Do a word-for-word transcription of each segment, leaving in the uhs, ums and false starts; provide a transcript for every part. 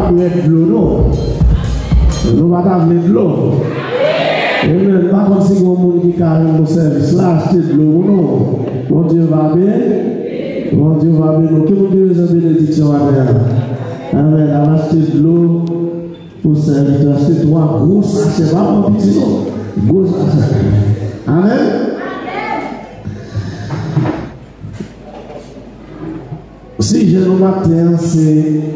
Prè dlo, non. Nou pa ta vle dlo. Amen. M pa konn si gen moun ki ka rann nou sèvis la, achte dlo pou nou. Bondye va beni. Bondye va beni nou. Ki moun ki bezwen benediksyon maten an? Amen. Al achte dlo pou sèvitè. Achte twa gwo sachè. Pa pran piti, non. Gwo sachè. Amen. Sijè nou maten an se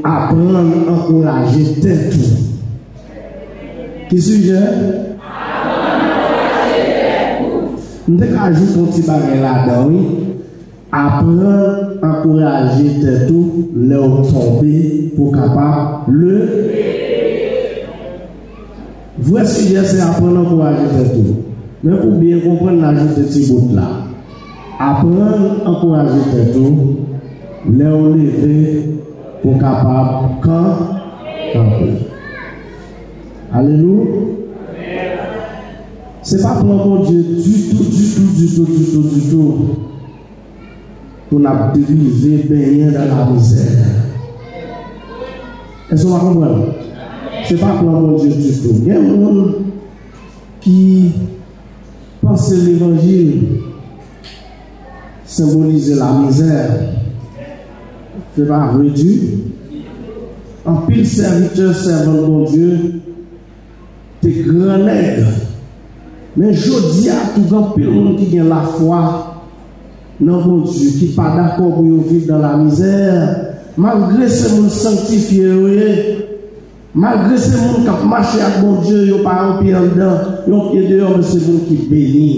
aprann ankouraje tèt ou. Ki sijè? M te ka ajoute yon ti bagay ladan, wi. Aprann ankouraje tèt ou lè w tonbe pou w kapab leve. Vrè sijè se aprann ankouraje tèt ou. Men pou w byen konprann, n ajoute ti bout la. Aprann ankouraje tèt ou lè w leve pou w kapab kan-, kanpe. Alelouya. Se pa plan Bondye ditou, ditou, ditou, ditou, ditou pou n ap drive benyen nan lamizè. Èske w pa konprann? Se pa plan Bondye ditou. Gen moun ki panse levanjil senbolize lamizè. Se pa vre ditou. Anpil sèvitè, sèvant Bondye te gran nèg. Men jodi a tou, gen anpil moun ki gen lafwa nan Bondye, ki pa dakò pou yo viv nan lamizè, malgre se moun sanktifye yo ye, malgre se moun k ap mache ak Bondye, yo pa yon pye anndan, yon pye deyò, men se moun ki beni.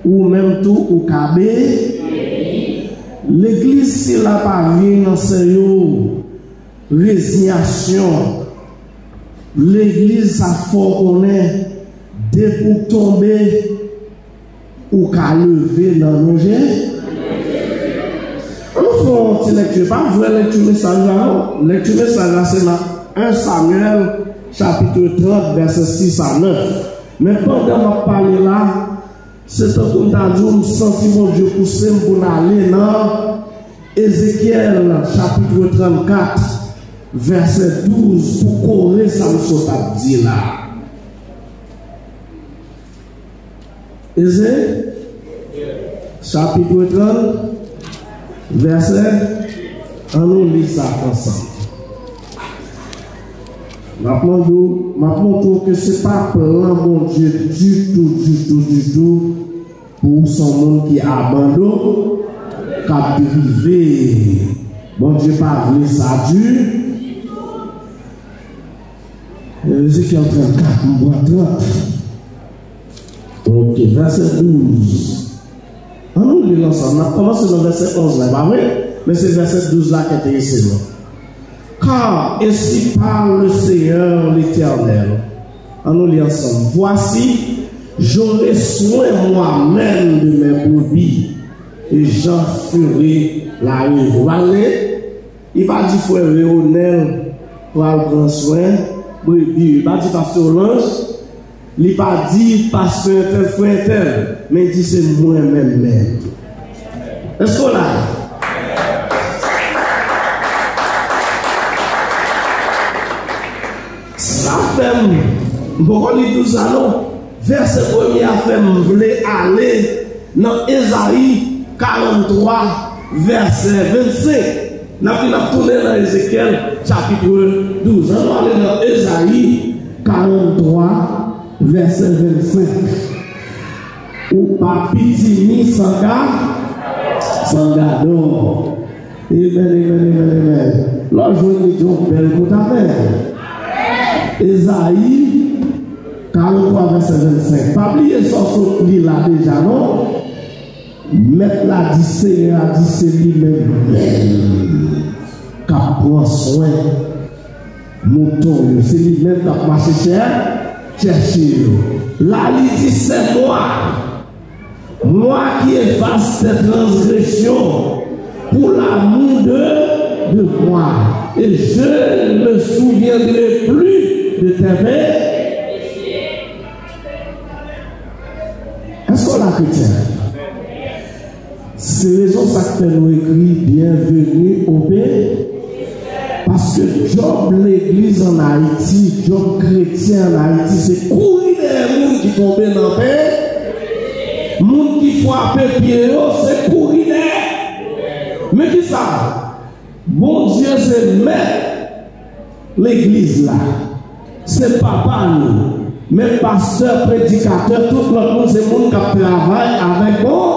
Ou menm tou, ou ka beni. Legliz sila pa vin anseye w rezinyasyon. Legliz sa fè w konnen, depi w tonbe, ou ka leve nan non Jezi. Ann fè yon ti lekti. Pa vrè lekti mesaj la, non. Lekti mesaj la, se nan en Samyèl, chapit trant, vèsè sis a nèf. Men pandan m ap pale la, se tankou m ta di w, m santi Bondye pouse m pou n ale nan Ezekyèl, chapit trannkat, vèsè douz, pou kore sa m sot ap di la. Eze, chapit trant, vèsè, ann nou li sa ansanm. M ap mande w, m ap montre w ke se pa plan Bondye ditou, ditou, ditou, pou w se yon moun ki abandone, k ap drive. Bondye pa vle sa ditou. Ezekyèl trannkat, m pran trant. Ok, vèsè douz. Ann nou li l ansanm. N ap kòmanse nan vèsè onz la, pa vre? Men se vèsè douz la ki enterese nou. Car ainsi parle le Seigneur l'Éternel. Ann nou li ansanm. Voici, j'aurai soin moi-même de mes brebis, et j'en ferai la réserve. Ou pa li? Li pa di frè Leonel pral pran swen brebi yo. Li pa di pastè Olanj. Li pa di pastè entèl, frè entèl. Men li di se mwen menm menm. Èske w la? Sa fè m, m poko li douz la non. Vèsè premye a fè m vle ale nan Ezayi karanntwa, vèsè vennsenk. N ap vin ap tounen nan Ezekyèl, chapit douz. Ann nou ale nan Ezayi karanntwa, vèsè vennsenk. Ou pa pitimi san ga-, san gadò. Amen, amen, amen, amen. Lè w jwenn li, di yon bèl kout amen. Ezayi karanntwa, vèsè vennsenk. Pa bliye sa w sot li la deja, non. Mèt la di, Senyè a di, se li menm menm k ap pran swen mouton yo. Se li menm k ap mache chè-, chèche yo. La, li di, c'est moi, moi qui efface tes transgressions pour l'amour de, de moi, et je ne me souviendrai plus de tes péchés. Èske w la, kretyen? Se rezon sa k fè nou ekri, bienvenue au pays. Paske djòb legliz ann Ayiti, djòb kretyen ann Ayiti, se kouri dèyè moun ki tonbe nan pen, moun ki frape pye yo, se kouri dèyè. Men ki sa? Bondye se mèt legliz la, se papa nou, men pastè, predikatè, tout lòt moun se moun k ap travay avèk bon.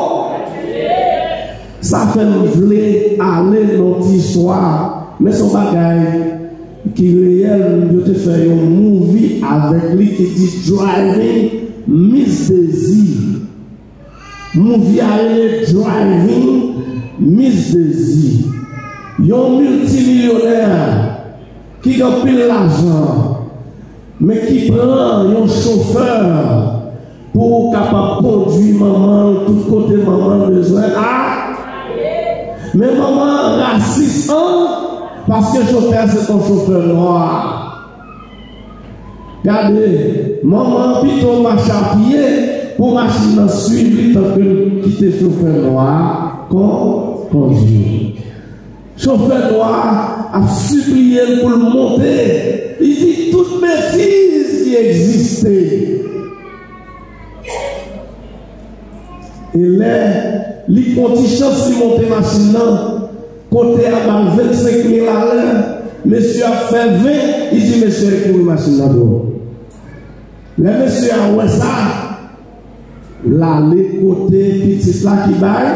Sa fè m vle ale nan ti istwa, men se yon bagay ki reyèl, yo te fè yon movie avèk li ki di Driving Miss Daisy. Movie a rele Driving Miss Daisy. Yon miltimilyonè ki gen anpil lajan, men ki pran yon chofè pou kapab kondui manman l tout kote manman l bezwen a. Men manman an rasis an, paske chofè a se yon chofè nwa. Gade, manman an pito mache a pye pou machin nan swiv li tanke l kite chofè nwa a kon kondui. Chofè nwa a ap sipliye l pou l monte. Li di tout betiz ki egziste. E lè li pran ti chans li monte machin nan, kote a ba l vennsenk mil alè, mesye a fè ven, li di mesye a kouri machin nan dwòl. Lè mesye a wè sa, l ale kote pitit la ki bay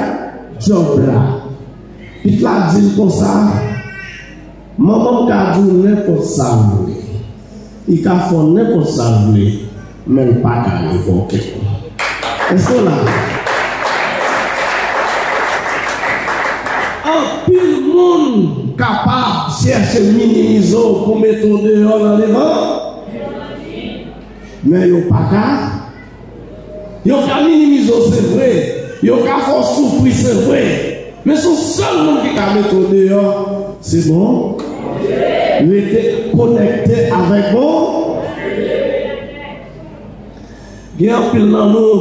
djòb la. Pitit la di l konsa, manman m ka di w nenpòt sa l vle. Li ka fè w nenpòt sa l vle, men l pa ka revoke w. Èske w la? Anpil moun kapab chèche minimize w pou mete w deyò nan levanjil. Men yo pa ka. Yo ka minimize w, se vre. Yo ka fè w soufri, se vre. Men se yon sèl moun ki ka mete w deyò, se bon. Rete konekte avèk bon. Gen anpil nan nou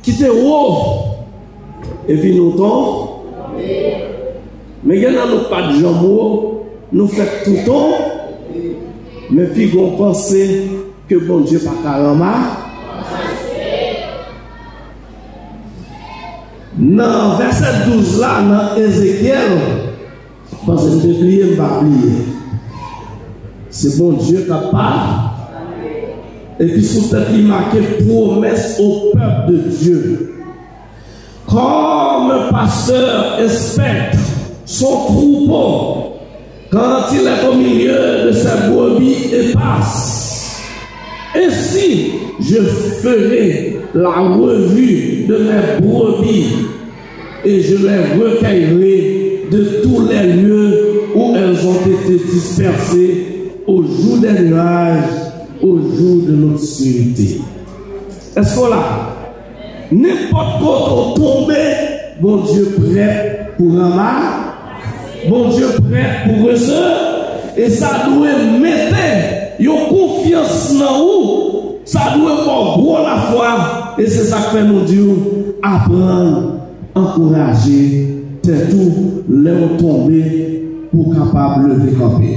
ki te wo, epi nou tonbe. Men gen nan nou k pa t janm wo, nou fèk tou tonbe. Men piga w panse ke Bondye pa ka ranmase. Nan vèsè douz la, nan Ezekyèl, paske m te bliye, m pa bliye. Se Bondye k ap pale. Epi sou tèt li make promesse au peuple de Dieu. Comme un pasteur inspecte son troupeau quand il est au milieu de ses brebis épasses, ainsi je ferai la revue de mes brebis et je les recueillerai de tous les lieux où elles ont été dispersées au jour des nuages, au jour de l'obscurité. Èske w la? Nenpòt kote w tonbe, Bondye prèt pou ranmase, Bondye prèt pou resevwa, e sa dwe mete yon konfyans nan ou, sa dwe ba w gwo lafwa, e se sa k fè nou di w, aprann ankouraje tèt ou lè w tonbe pou w kapab leve kanpe.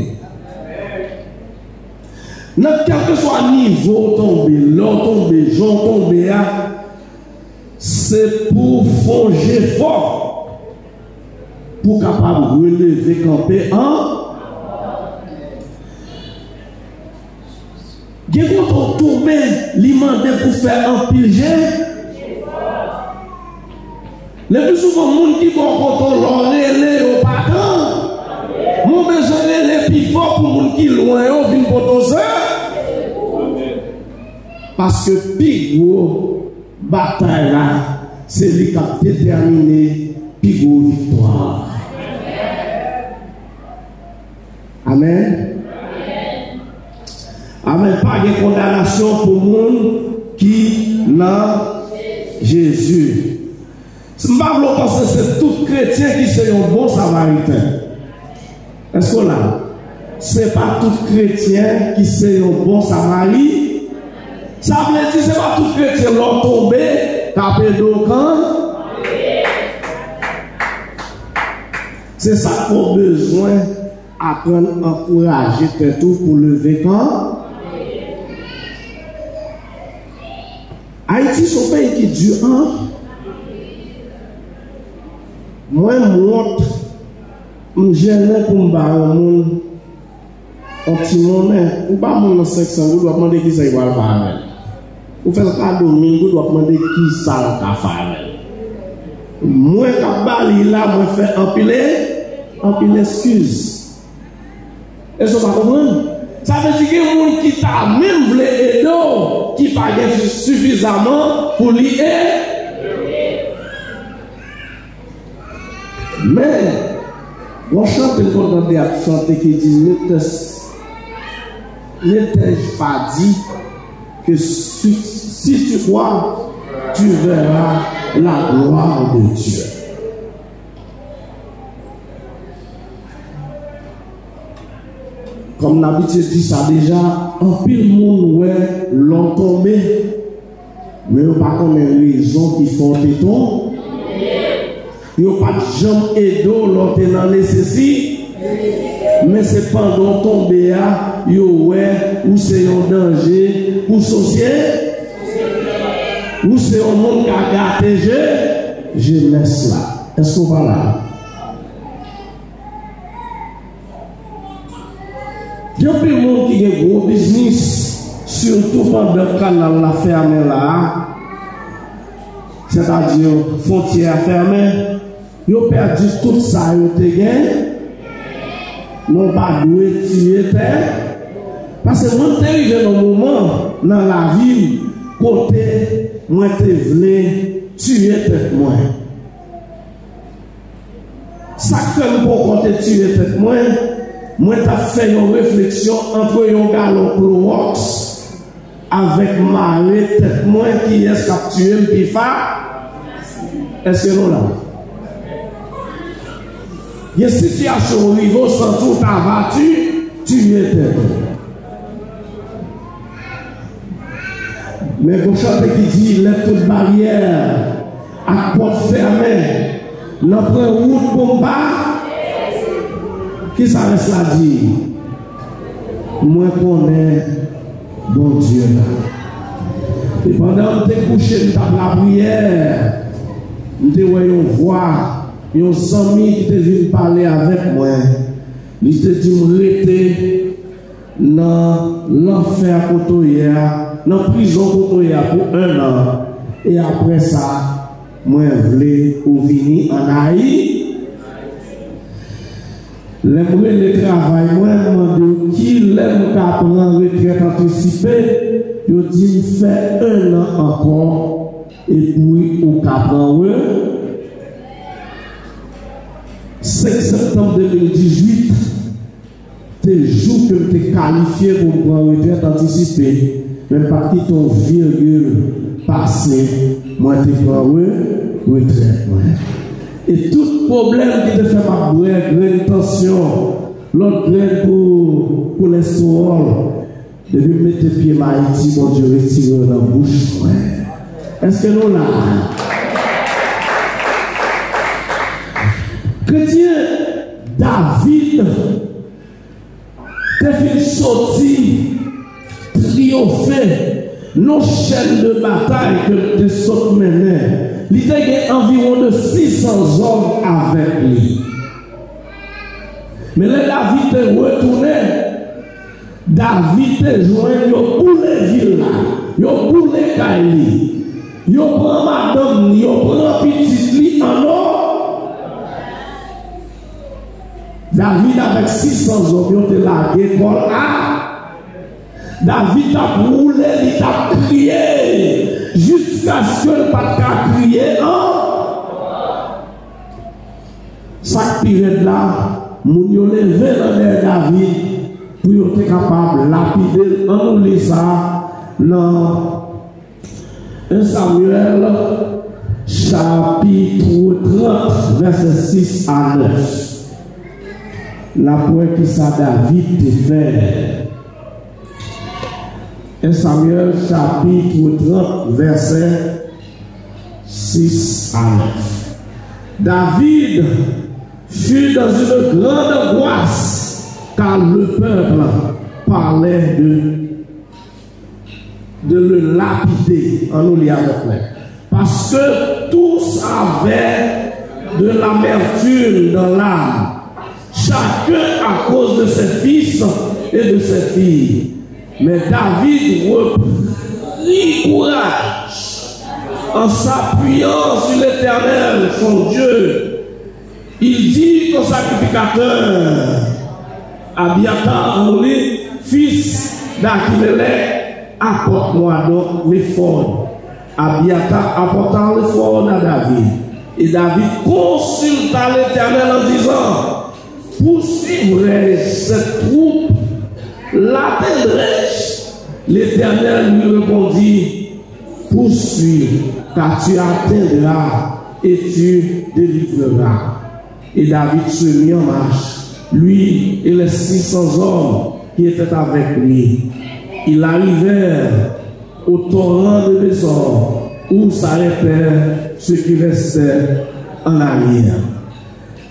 Nan kèlkeswa nivo w tonbe, lè w tonbe, jan w tonbe a, se pou w fè yon jefò pou w kapab releve kanpe an. Gen kote w tonbe, li mande pou w fè anpil je. Lepi souvan, moun ki bò kote w, lè w rele, yo pa tann. Men w bezwen rele pi fò pou moun ki lwen yo vin pote w sekou. Paske pi gwo batay la, se li k ap detèmine pi gwo viktwa a. Amèn. Amèn. Pa gen kondanasyon pou moun ki nan Jezi. M pa vle w panse se tout kretyen ki se yon bon Samariten. Èske w la? Se pa tout kretyen ki se yon bon Samari. Sa vle di se pa tout kretyen lè w tonbe k ap ede w kanpe. Se sa k fè w bezwen aprann ankouraje tèt ou pou leve kanpe. Ayiti se yon peyi ki di anpil. Mwen, m wont, m jennen pou m ba yon moun yon ti monnen. Ou ba moun nan senk san goud, w ap mande kisa li pral fè avè l. Ou fè l kado mil goud, w ap mande kisa l ka fè avè l. Mwen k ap ba li la, mwen fè anpil, anpil eskiz. Èske w pa konprann? Sa vle di gen moun ki ta menm vle ede w, ki pa gen sifizaman pou li ede. Men, gon chante m konn tande y ap chante ki di, ne te, ne t'ai-je pas dit que si, si tu crois, tu verras la gloire de Dieu. Kòm n abitye di sa deja, anpil moun wè lè w tonbe, men yo pa konnen rezon ki fè w te tonbe. Yo pa t janm ede w lè w te nan nesesite, men se pandan w tonbe a, yo wè ou se yon danje pou sosyete, ou se yon moun k ap gate je, jenès la. Èske w pa la? Gen anpil moun ki gen gwo biznis, sitou pandan kanal la fèmen la a, sètadi fwontyè a fèmen, yo pèdi tout sa yo te gen. Men w pa dwe tiye tèt. Paske mwen te rive nan moman nan lavi m kote mwen te vle tiye tèt mwen. Sa k fè m poko te tiye tèt mwen, mwen t ap fè yon refleksyon ant yon galon klowòks avèk mare tèt mwen, kiyès k ap tiye m pi fa-, èske nou la? Gen sitiyasyon w rive w santi w ta va ti-, tiye tèt ou. Men gon chante ki di, lè tout baryè ak pòt fèmen, nan pran wout pou m pa. Kisa rès la di? Mwen konnen Bondye la. E pandan m te kouche, m t ap lapriyè, m te wè yon vwa, yon zanmi ki te vin pale avèk mwen. Li te di m rete nan lanfè kote w ye a, nan prizon kote w ye a pou ennan, e apre sa, mwen vle ou vini ann Ayi-. Lè m rele travay mwen, m mande yo kilè m ka pran retrèt antisipe, yo di m fè ennan ankò, epi ou ka pran re-, senk septanm de mil dizuit, te jou ke m te kalifye pou m pran retrèt antisipe, men m pa t kite yon virgil pase, mwen te pran re-, retrèt mwen. E tout pwoblèm ki te fè m ap bwè grenn tansyon, lòt grenn pou kolestewòl, depi m mete pye m Ayiti, Bondye retire yo nan bouch mwen. Èske nou la? Kretyen, David te fin soti triyonfe nan chèn de batay ke l te sot mennen. Li te gen anviwon de sis san zòm avèk li. Men lè David te retounen, David te jwenn yo boule vil la, yo boule kay li, yo pran madanm li, yo pran pitit li ann otaj. David avèk sis san zòm yo te lage kò l a. David t ap woule, li t ap kriye, jiskaske l pa t ka kriye ankò. Sa k pi rèd la, moun yo leve nan dèyè David pou yo te kapab lapide l. Ann nou li sa nan en Samyèl, chapit trant, vèsè sis a nèf. N ap wè kisa David te fè. En Samyèl, chapit trant, vèsè sis a nèf. David fut dans une grande angoisse, car le peuple parlait de, de le lapider. Ann nou li avèk mwen. Parce que tous avaient de l'amertume dans l'âme, chacun à cause de ses fils et de ses filles. Mais David reprit courage en s'appuyant sur l'Éternel, son Dieu. Il dit au sacrificateur Abiathar, Amolit, fils d'Ahimelech, apporte-moi donc l'éphod. Abiathar apporta l'éphod à David. Et David consulta l'Éternel en disant, poursuivrai-je cette troupe? L'atteindrai-je? L'Éternel lui répondit, poursuis, car tu atteindras et tu délivreras. Et David se mit en marche, lui et les six cents hommes qui étaient avec lui. Ils arrivèrent au torrent de Besor, où s'arrêtèrent ceux qui restaient en arrière.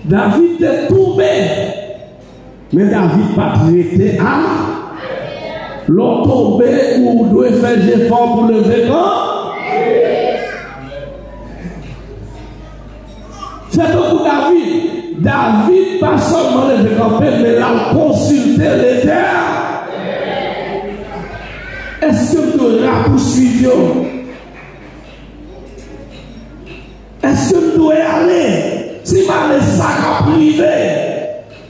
David te tonbe, men David pa t rete a. Lè w tonbe, ou dwe fè jefò pou leve kanpe. Se tankou David. David pa sèlman leve kanpe, men l al konsilte Letènèl. Èske m dwe rapouswiv yo? Èske m dwe ale? Si m ale, sa k ap rive?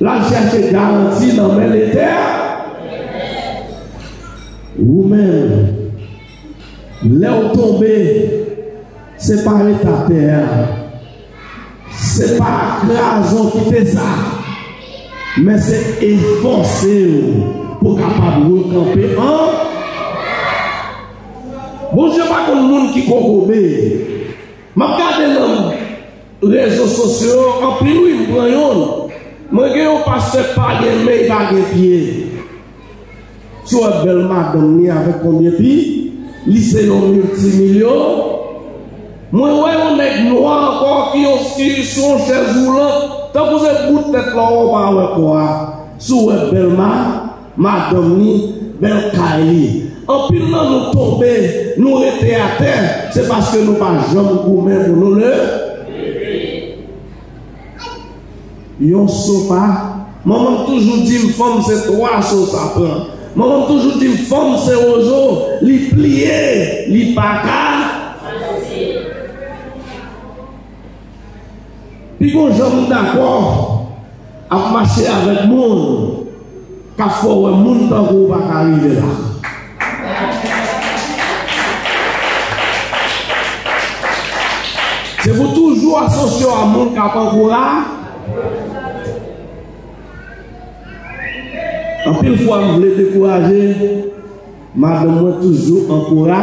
L al chèche garanti nan men Letènèl. Ou menm, lè w tonbe, se pa ret atè a. Se pa kraze w kite sa. Men se efòse w pou w kapab rekanpe an. Bondye pa konn moun ki kokobe. M ap gade nan rezo sosyo yo, anpil wi, m pran yonn. Mwen gen yon pastè k pa gen men, li pa gen pye. Si w wè bèl madanm li avèk konbyen pi, li se yon miltimilyon. Mwen wè yon nèg nwa ankò ki yon, ki sou yon chèz woulant, tankou se bout tèt la w pa wè kò a. Si w wè bèl ma, madanm li, bèl kay li. Anpil nan nou tonbe, nou rete atè, se paske nou pa janm goumen pou nou leve. Yon so pa. Manman m toujou di m, fanm se twa so sa pran. Manman m toujou di m, fanm se wozo, li pliye, li pa ka. Pi gon jan m dakò ap mache avèk moun k ap fè w wè moun tankou w pa ka rive la. Se pou toujou asosye w a moun k ap ankoura. Anpil fwa m vle dekouraje, madanm mwen toujou ankoura.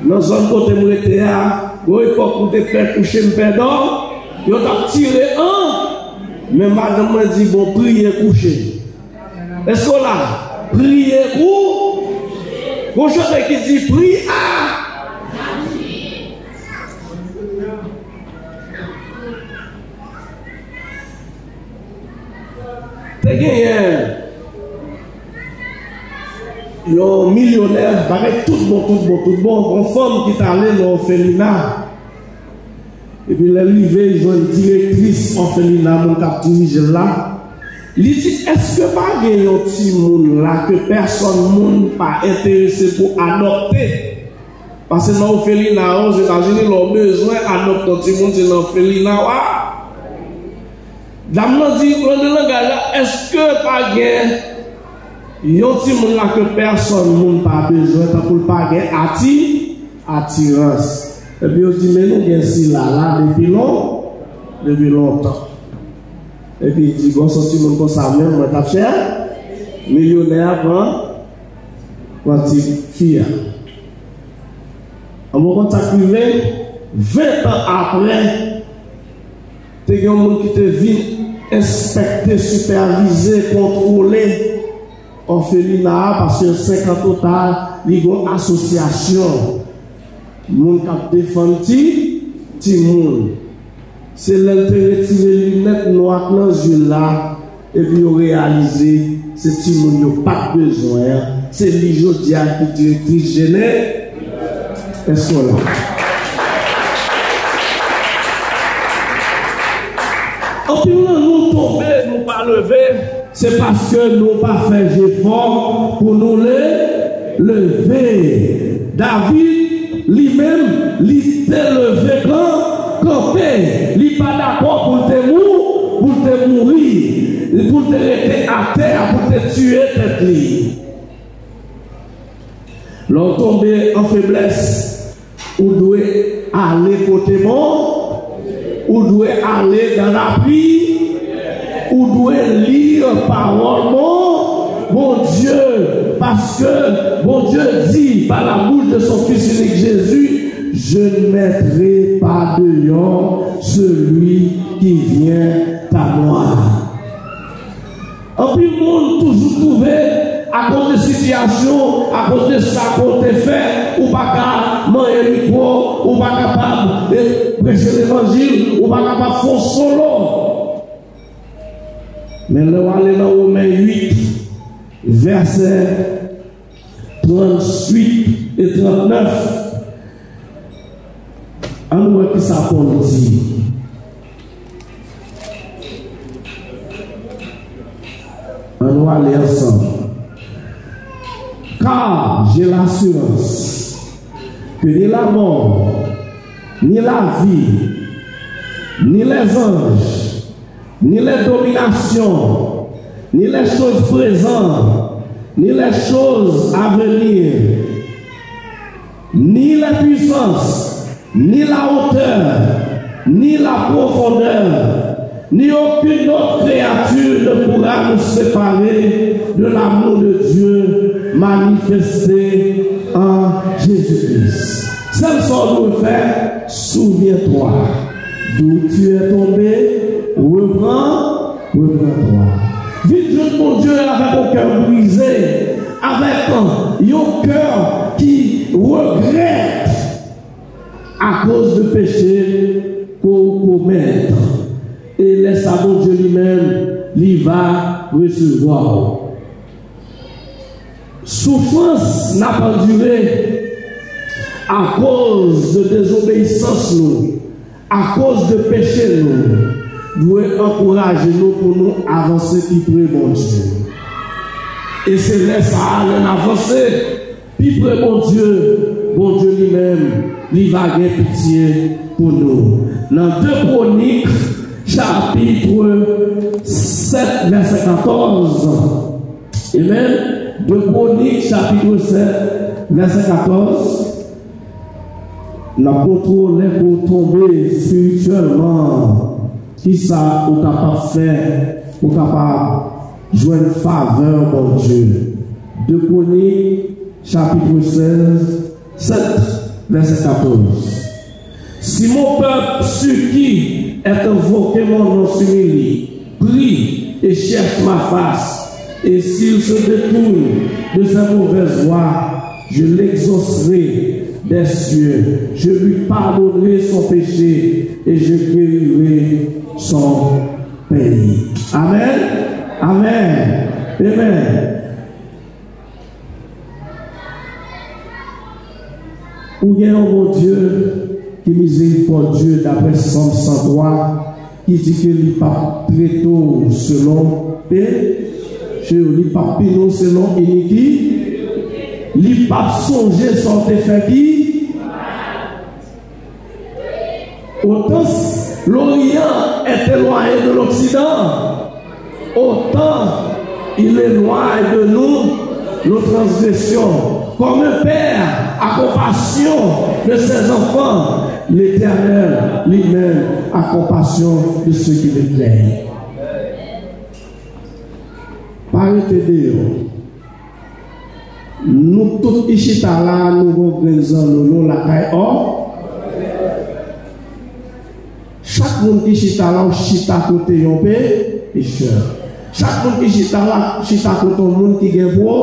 Nan zòn kote m rete a, gon epòk m te pè kouche, m pè dòmi, yo t ap tire an, men madanm mwen di, bon, priye kouche. Èske w la? Priye kou. Gon chante ki di, pri a. Te genyen yon milyonè, bagay tout bon, tout bon, tout bon, yon fanm ki t ale nan òfelina. Epi lè l rive, l jwenn direktris òfelina, moun k ap dirije l la. Li di, èske pa gen yon timoun la ke pèsòn moun pa enterese pou adòpte? Paske nan òfelina yo, Ozetazini, lè w bezwen adòpte yon timoun, se nan òfelina w a. Dam nan di, nan langaj la, èske pa gen yon timoun la ke pèsòn moun pa bezwen, tankou l pa gen ati, atirans? Epi yo di, men nou gen sila la depi lon, depi lontan. Epi l di, bon, se yon timoun konsa menm, mwen t ap chè, milyonè a pran, pran ti fi a. An bon, konn sa k rive, ven tan apre, te gen yon moun ki te vin enspekte, sipèvize, kontwole òfelina a, paske senk an total, li gen yon asosyasyon moun k ap defann ti, timoun. Se lè l te retire linèt nwa k nan zye l la, epi yo reyalize se timoun yo pa t bezwen an, se li jodi a ki direktris jenes. Èske w la? Anpil nan nou tonbe, nou pa leve, se paske nou pa fè jefò pou nou le, leve. David, li menm, li te leve kan, kanpe. Li pa dakò pou l te mou, pou l te mouri, pou l te rete atè, pou l te tiye tèt li. Lè w tonbe an feblès, ou dwe ale kote bon, ou dwe ale dan lapri, ou dwe li pawòl bon, Bondye, paske Bondye di par la bouche de son Fils unique Jésus, je ne mettrai pas dehors celui qui vient à moi. Anpil moun toujou twouve, akoz de sitiyasyon, akoz de sa ke w te fè, ou pa ka manyen mikwo, ou pa kapab, e, preche levanjil, ou pa kapab fè yon solo. Men lè w ale nan Women uit, vèsè trannwit e trannèf. Ann wè ki sa Pòl di. Ann wè ale ansanm. Car j'ai l'assurance que ni la mort, ni la vie, ni les anges, ni les dominations, ni les choses présentes, ni les choses à venir, ni les puissances, ni la hauteur, ni la profondeur, ni aucune autre créature ne pourra nous séparer de l'amour de Dieu manifesté en Jésus-Christ. Sèl sa w dwe fè, souviens-toi d'où tu es tombé, reprends, reprends-toi. Vin jwenn Bondye avèk yon kè brize, avèk yon kè ki regrèt akoz de peche ke w komèt. E lè sa Bondye li menm, li va resevwa w. Soufrans n ap andire akoz de dezobeyisans nou, akoz de peche nou, dwe ankouraje nou pou nou avanse pi pre Bondye. E se lè sa a, lè n avanse pi pre Bondye, Bondye li menm, li va gen pitye pou nou. Nan de Kwonik, chapit sèt, vèsè katòz. Amen. De Kwonik, chapit sèt, vèsè katòz. N ap montre w lè ke w tonbe espirityèlman, kisa ou kapab fè pou w kapab jwenn favè Bondye. De Kwonik, chapit sèt, vèsè katòz. Si mon peuple sur qui est invoqué mon nom s'humilie, prie et cherche ma face, et s'il se détourne de ses mauvaises voies, je l'exaucerai des cieux, je lui pardonnerai son péché et je guérirai son pays. Amen. Amen. Amen. Ou gen yon Bondye ki mizerikòdye, daprè Sòm san twa, ki di ke li p ap trete w selon peche w, li p ap pini w selon iniki, li p ap sonje sa w te fè ki Autant l'Orient est éloigné de l'Occident, autant il éloigne de nous nos transgressions. Comme un père a compassion de ses enfants, l'Éternel lui-même a compassion de ceux qui le craignent. Pa rete deyò. Nou tout ki chita la, nou gon grenn zanno nou lakay ò. Chak moun ki chita la, w chita kote yon pe, pechè. Chak moun ki chita la, chita kote yon moun ki gen pwo.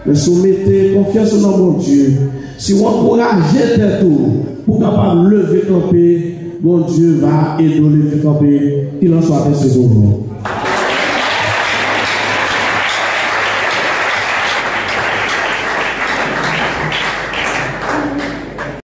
Men si w mete konfyans ou nan Bondye, si w ankouraje tèt ou pou w kapab leve kanpe, Bondye va ede w leve kanpe, qu'il en soit ainsi pour vous.